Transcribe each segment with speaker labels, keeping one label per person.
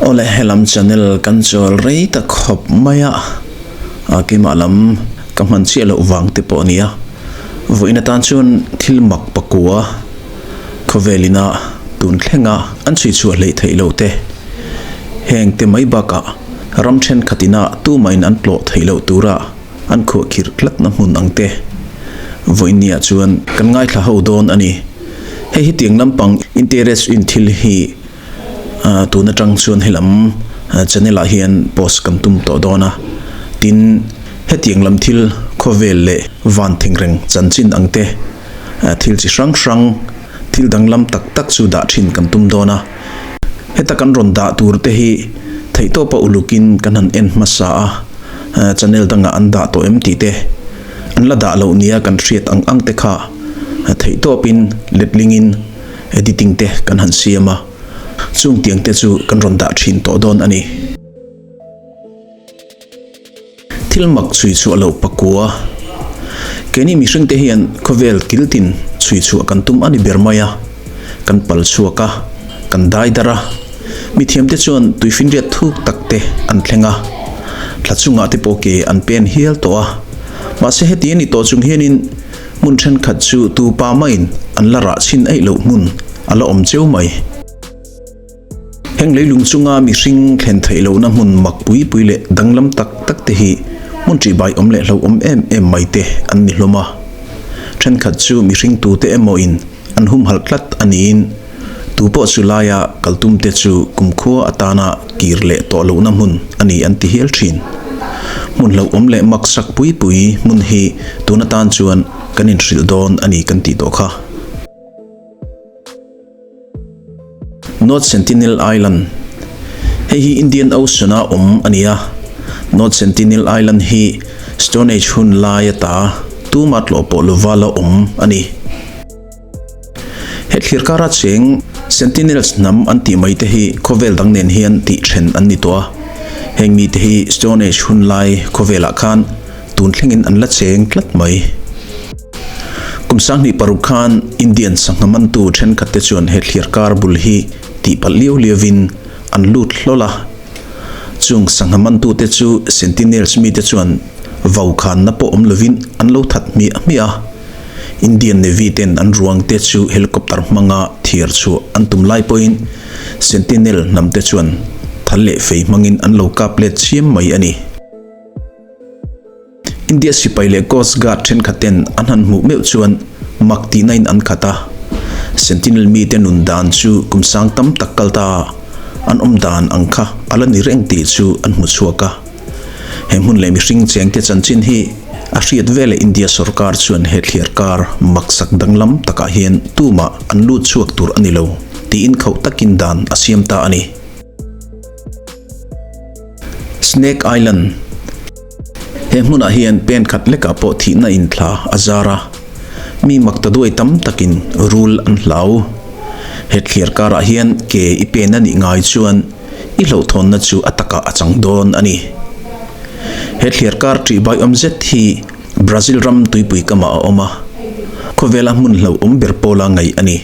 Speaker 1: Awle helam channel kan chawl rei ta khawp mai a, a keimah lam ka hman chiah loh vang te pawh a ni a, vawiin atan chuan thil mak pakua khawvel ina tun thlenga an chhui chhuah hleih theih loh te, heng te mai bakah ram thenkhat ina tumahin an tlawh theih loh tura an khuahkhirh tlatna hmun ang te vawiinniah chuan kan ngaithla ho dawn a ni. Hei hi tiang lampang interest in thil hi tun atang chuan helam channel ah hian post kan tum tawh dawn a, tin hetiang lam thil khawvel leh van thengreng chanchin ang te thil chi hrang hrang thil danglam tak tak chu dah thin kan tum dawn a, heta kan rawn dah tur te hi theihtawpa ulukin kan han en hmasa a, channel dangah an dah tawh em tih te an la dah loh nia kan hriat ang ang te kha theihtawpin letlingin editing te kan han siam a, chung tiang te chu kan rawn dah thin tawh dawn a ni. Thil mak chhui chhuah loh pakua. Keini mihring te hian khawvel kiltin chhui chhuah kan tum a ni ber mai a, kan pal chhuak a, kan dai dar a, mithiam te chuan tuifinriat thuk tak te an thleng a, thla chungah te pawh ke an pen hial tawh a, mahse heti a ni tawh chung hianin Hmun thenkhat chu tu pa maiin an la rah chhin eih loh hmun a la awm cheu mai. Heng leilung chunga mihring thlen theih lohna hmun mak pui pui leh danglam tak tak te hi hmun ṭihbai awm leh hlauhawm em em mai te an ni hlawm a. Thenkhat chu mihring tute emawin an humhalh tlat a niin tu pawh chu laia kal tum te chu kumkhua atana kir leh tawh lohna hmun a ni an ti hial thin. Hmun hlauhawm leh maksak pui pui hmun hi tun atan chuan kan inhrilh dawn a ni kan tih tawh kha. North Sentinel Island Hei hi Indian Ocean-a awm a ni a, North Sentinel Island hi Stone Age hun lai ata tuma tlawh pawh lova la awm a ni. He thlir kara cheng Sentinels hnam an tih mai te hi khawvel dang nen hian tih then an ni tawh a. Heng mite hi Stone Age hun lai khawvelah khan tun thlengin an la cheng tlat mai. Kum 2006 khan Indian sangha mantu thenkhat te chuan he thlir kar bul hi tih palh liau liauin an lut hlawl a. Chung sangha mantute chu Sentinels mite chuan vaukhanna pawh awm lovin an lo that hmiah hmiah a. Indian Navy ten an ruang te chu helicopter hmanga thiar chhuah an tum lai pawhin Sentinel hnam te chuan thal leh fei hmangin an lo kap let chiam mai a ni. India sipai leh Coast Guard thenkhat ten an han hmuh meuh chuan mak tihna in an khat a, Sentinel mite nun dan chu kum sang tam tak kal ta an awm dan ang kha a la ni reng tih chu an hmu chhuak a. He hmun leh mihring chengte chanchin hi a hriat veleh India sorkar chuan he thliar kar maksak danglam takah hian tumah an lut chhuak tur a ni lo tiin khauh takin dan a siam ta a ni. Snake Island He hmunah hian pen khat lekah pawh thihna inthla a zar a, mi makta duai tam takin rul an hlau. He thliar karah hian ke i pen a nih ngai chuan I hlauhthawnna chu a takah a chang dawn a ni. He thliar kar ṭih baiawm zet hi Brazil ram tuipui kamah a awm a, khawvela hmun hlauhawm ber pawla ngaih a ni.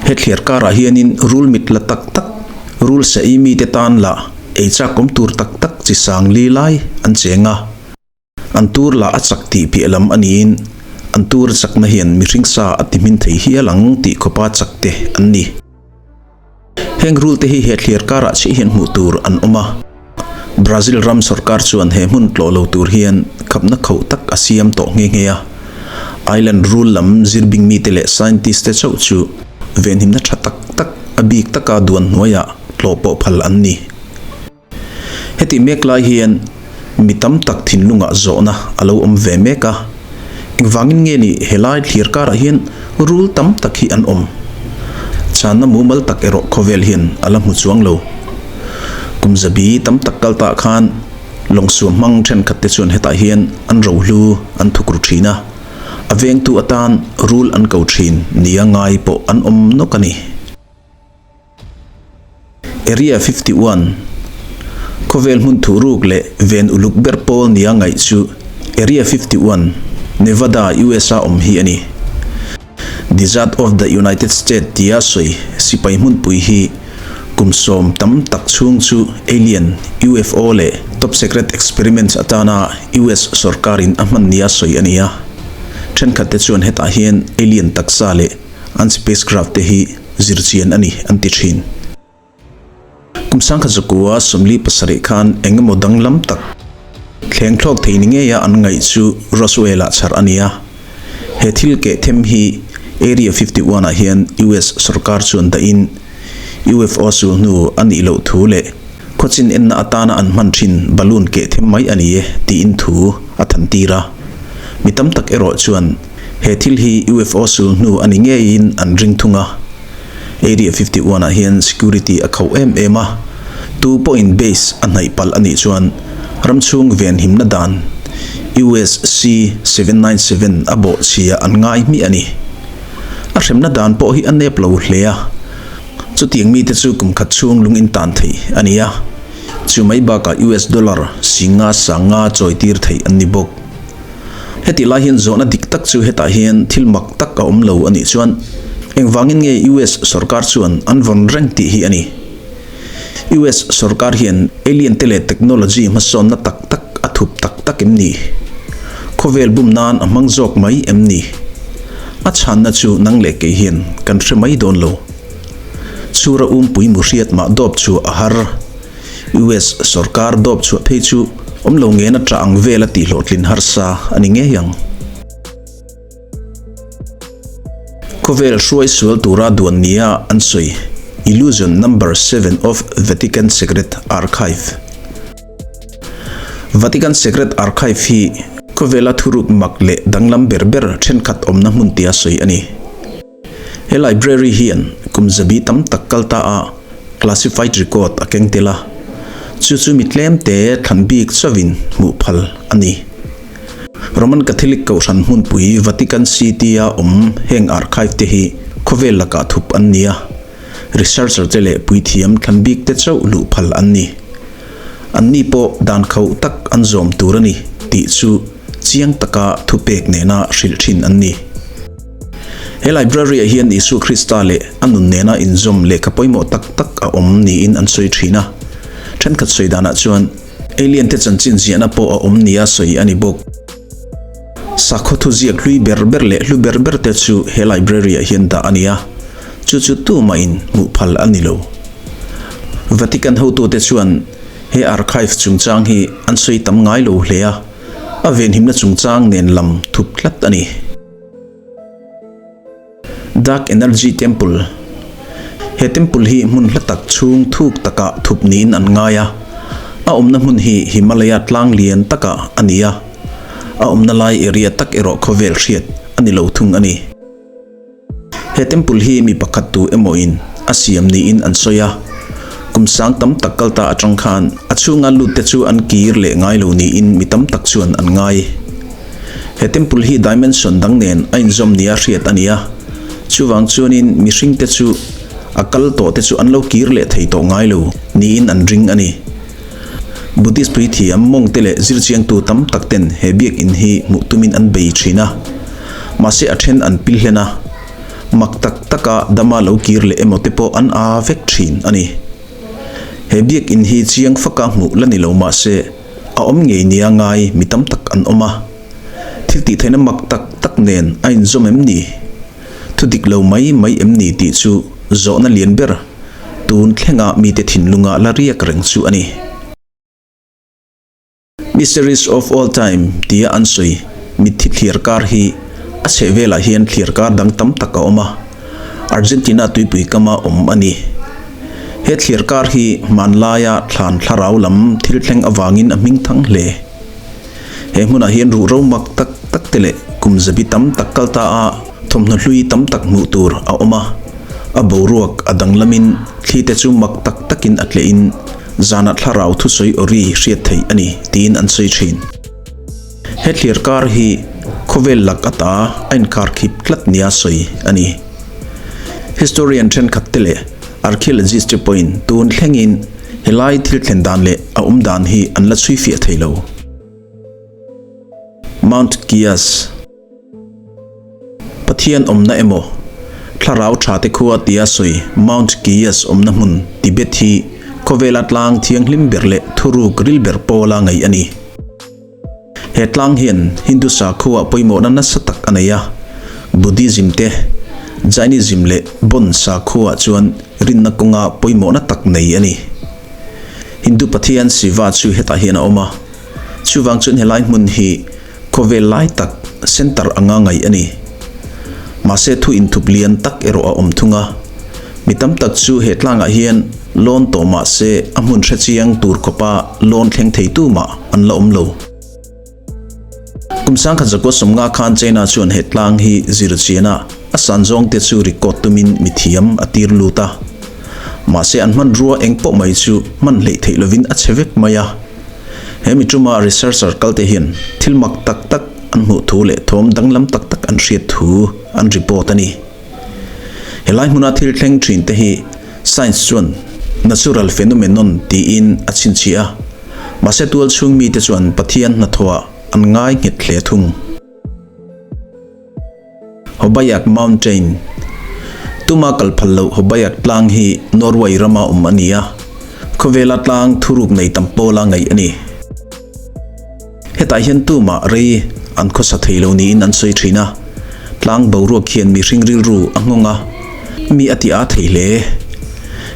Speaker 1: He thliar karah hianin rul mit la tak tak, rul sa'i mite tan lah ei chakawm tur tak tak chi sang li lai an cheng a. An tur lah a chak tih piah lam a niin, an tur chakna hian mihring sa a ti hmin thei hial ang tih khawpa chak te an ni. Heng rul te hi he thliar karah chiah hian hmuh tur an awm a. Brazil ram sorkar chuan he hmun tlawh lo tur hian khapna khauh tak a siam tawh nghe nghe a. Island rul lam zirbing mite leh scientist te chauh chu venhimna tha tak tak a bik taka duan hnuaiah tlawh pawh phal an ni. Heti mek lai hian mi tam tak thinlungah zawhna a lo awm ve mek a, engvangin nge ni helai thlir karah hian rul tam tak hi an awm? Channa mumal tak erawh khawvel hian a la hmu chuang lo. Kum zabi tam tak kal tah khan lawngsuam hmang thenkhat te chuan hetah hian an rohlu an thukru thin a, a vengtu atan rul an ko thin nia ngai pawh an awm nawk a ni. Area 51, Khawvel hmun thuhruk leh ven uluk ber pawl nia ngaih chu Area 51, Nevada, USA awm hi a ni. Desert of the United States tia sawi sipai hmunpui hi. Kum sawm tam tak chhung chu alien, UFO leh top secret experiments atana US sorkarin a hman nia sawi a ni a. Thenkhatte chuan hetah hian alien taksa leh an spacecraft te hi zirchian a ni an ti thin. Kum sangkhat zakua 47 khan eng emaw danglam tak thleng thlawk thei ni ngeia an ngaih chu Roswell-ah chhar a ni a. He thil keh them hi Area 51 ah hian US sorkar chuan dahin UFO sul hnu a nih loh thu leh khawchin enna atana an hman thin balloon keh them mai a ni e tiin thu a than tir a. Mi tam tak erawh chuan he thil hi UFO sul hnu a ni ngeiin an ring thung a. Area 51 ah hian security a khauh em em a, tu pawhin base a hnaih palh a nih chuan ram chhung venhimna dan USC 797 a bawhchhia an ngai hmiah a ni. A hremna dan pawh hi a nep lo hle a, chutiang mite chu kum khat chhung lung in tan thei a ni a, chu mai bakah US dollar singa sanga chawi tir theih an ni bawk. Heti lai hian zawhna dik tak chu hetah hian thil mak tak a awm lo a nih chuan engvangin nge US sorkar chuan an vawn reng tih hi a ni. US sorkar hian alien te leh technology hmasawnna tak tak a thup tak tak em ni? Khawvel bum nan a hmang zawk mai em ni? A chhanna chu nang leh kei hian kan hre mai dawn lo. Chhura umpui muhriat mah dawp chu a har. US sorkar dawp chhuah phei chu awm lo ngen a tah ang vel a tih hlawhtlin harsa a ni ngei ang. Khawvel hruai sual tura duan nia an sawi Illusion Number 7 of Vatican Secret Archive. Vatican Secret Archive hi khawvela thuruk mak leh danglam ber ber thenkhat awmna hmun tia sawi a ni. He library hian kum zabi tam tak kal ta a classified record a keng tel a, chu chu mi tlem te thlan bik chauhin hmuh phal a ni. Roman Catholic Kohhran hmunpui Vatican City-a awm heng archive te hi khawvel lakah thup an ni a, researcher te leh puithiam thlan bik te chauh luh phal an ni. Anni pawh dan khauh tak an zawm tur a ni tih chu chiang taka thupek nena hrilh thin an ni. He library-ah hian Isua Krista leh a nun nena inzawm lehkha pawimawh tak tak a awm niin an sawi thin a. Thenkhat sawi danah chuan alien te chanchin ziahna pawh a awm nia sawi a ni bawk. Sakhaw thuziak hlui ber ber leh hlu ber ber te chu he library-ah hian dah a ni a, chu chu tumahin hmuh phal a ni lo. Vatican hotute chuan he archive chungchang hi an sawi tam ngai lo hle a, a venhimna chungchang nen lam thup tlat a ni. Dark Energy Temple, He temple hi hmun hla tak chhung thuk takah thup niin an ngai a, a awmna hmun hi Himalaya tlang lian takah a ni a, a awmna lai area tak erawh khawvel hriat a ni lo thung a ni. He temple hi mi pakhat tu emaw in a siam niin an sawi a, kum sang tam tak kal ta atang khan a chhunga lut te chu an kir leh ngai lo niin mi tam tak chuan an ngai. He temple hi dimension dang nen a inzawm nia hriat a ni a, chuvang chuanin mihring te chu a kal tawh te chu an lo kir leh thei tawh ngai lo niin an ring a ni. Buddhist puithiam mawngte leh zirchiangtu tam tak ten he biakinn hi hmuh tumin an bei thin a, mahse a then an pil hlen a, mak tak taka dama lo kir leh emaw te pawh an aa vek thin a ni. He biakinn hi chiang faka hmuh la ni lo mahse a awm ngei nia ngai mi tam tak an awm a, thil tihtheihna mak tak tak nen a inzawm em ni? Thu dik lo mai mai em ni tih chu zawhna lian ber tun thlenga mite thinlunga la riak reng chu a ni. Mysteries of All Time tia an sawi mitthi thliar kar hi a chhehvelah hian thliar kar dang tam tak a awm a, Argentina tuipui kama awm a ni. He thliar kar hi hmanlaia thlan thlarau lam thil thleng avangin a hming thang hle. He hmunah hian ruhro mak tak tak te leh kum zabi tam tak kal ta a thawmhnaw hlui tam tak hmuh tur a awm a, a boruak a danglamin thli te chu mak tak takin a tlehin zanah thlarau thusawi awri hriat theih a ni tiin an sawi thin. He thlir kar hi khawvel lak ata a inkharkhip tlat nia sawi a ni. Historian thenkhat te leh archaeologist te pawhin tun thlengin Helai thil thlen dan leh a awm dan hi an la chhui fiah thei lo. Mount Kias Pathian awmna emaw, Thlarau tha te khua tia sawi Mount Kiyas awmna hmun Tibet hi khawvela tlang thianghlim ber leh thuruk ril ber pawla ngaih a ni. He tlang hian Hindu sakhua pawimawhna nasa tak a nei a, Buddhism te, Jainism leh Bon sakhua chuan rinna kawnga pawimawhna tak nei a ni. Hindu pathian Shiva chu hetah hian a awm a, chuvang chuan helai hmun hi khawvel lai tak, center, anga ngaih a ni. Mahse thu inthup lian tak erawh a awm thung a, mi tam tak chu he tlangah hian lawn tawh mah se a hmun hre chiang tur khawpa lawn thleng thei tu mah an la awm lo. Kum sangkhat zakua sawmnga khan China chuan he tlang hi zir chian a, a san zawng te chu record tumin mi thiam a tir lut a. Mahse an hmanrua eng pawh mai chu hman hleih theih lovin a chhe vek mai a. He mi tuma researcher kalte hian thil mak tak tak an hmuh thu leh thawm danglam tak tak an hriat thu an report a ni. Helai hmuna thil thleng thin te hi science chuan natural phenomenon tiin a chhinchhiah a, mahse tual chhung mite chuan Pathian hnathawhah an ngai nghet hle thung. Hobayak Mountain, Tuma kal phal loh Hobayak tlang hi Norway rama awm a ni a, khawvela tlang thuruk nei tam pawla ngaih a ni. Hetah hian tumah rei an khawsa thei lo niin an sawi thin a, tlang boruak hian mihring rilru a nghawng a, mi a ti â thei hle.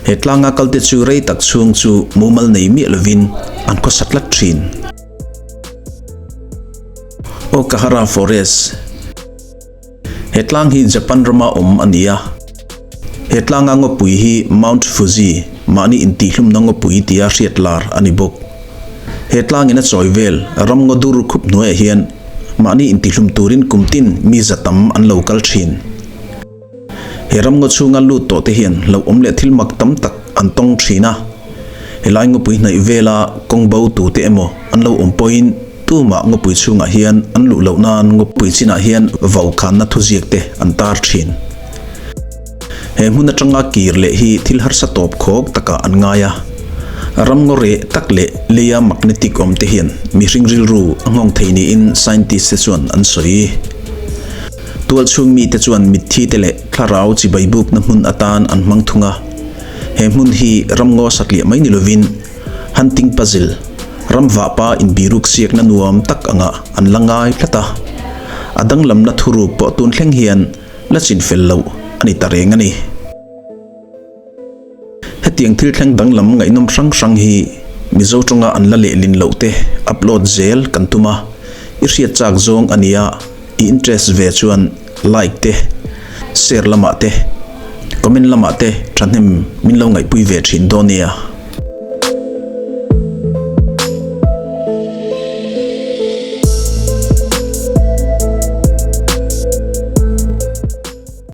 Speaker 1: He tlanga kalte chu rei tak chhung chu mumal nei miah lovin an khawsa tlat thin. Okahara Forest, He tlang hi Japan rama awm a ni a. He tlanga ngawpui hi Mount Fuji, mahni intihlumna ngawpui tia hriat lar a ni bawk. He tlangin a chawi vel ram ngaw dur khup hnuaiah hian mahni intihlum turin kum tin mi za tam an lo kal thin. He ramngaw chhunga lut tawh te hian hlauhawm leh thil mak tam tak an tawng thin a. Helai ngawpui hnaih vela kawng bo tute emaw an lo awm pawhin tumah ngawpui chhungah hian an luh loh nan ngawpui chinah hian vaukhanna thuziak te an tar thin. He hmun atanga kir leh hi thil harsa tawp khawk takah an ngai a. Ramngaw reh tak leh leia magnetic awm te hian mihring rilru a nghawng thei niin scientist te chuan an sawi. Tualchhung mite chuan mitthi te leh thlarau chibai bukna hmun atan an hmang thung a. He hmun hi ramngaw satliah mai ni lovin hunting puzzle, ram vahpa inbiruk siakna nuam tak anga an la ngai tlat a. A danglamna thuruk pawh tun thleng hian la chinfel loh a ni ta reng a ni. Hetiang thil thleng danglam ngaihnawm hrang hrang hi Mizo tawnga an la lehlin loh te upload zel kan tum a, i hriat chak zawng a nia, i interest ve chuan like te, share lamah te, comment lamah te thahnem min lo ngaihpui ve thin dawn nia.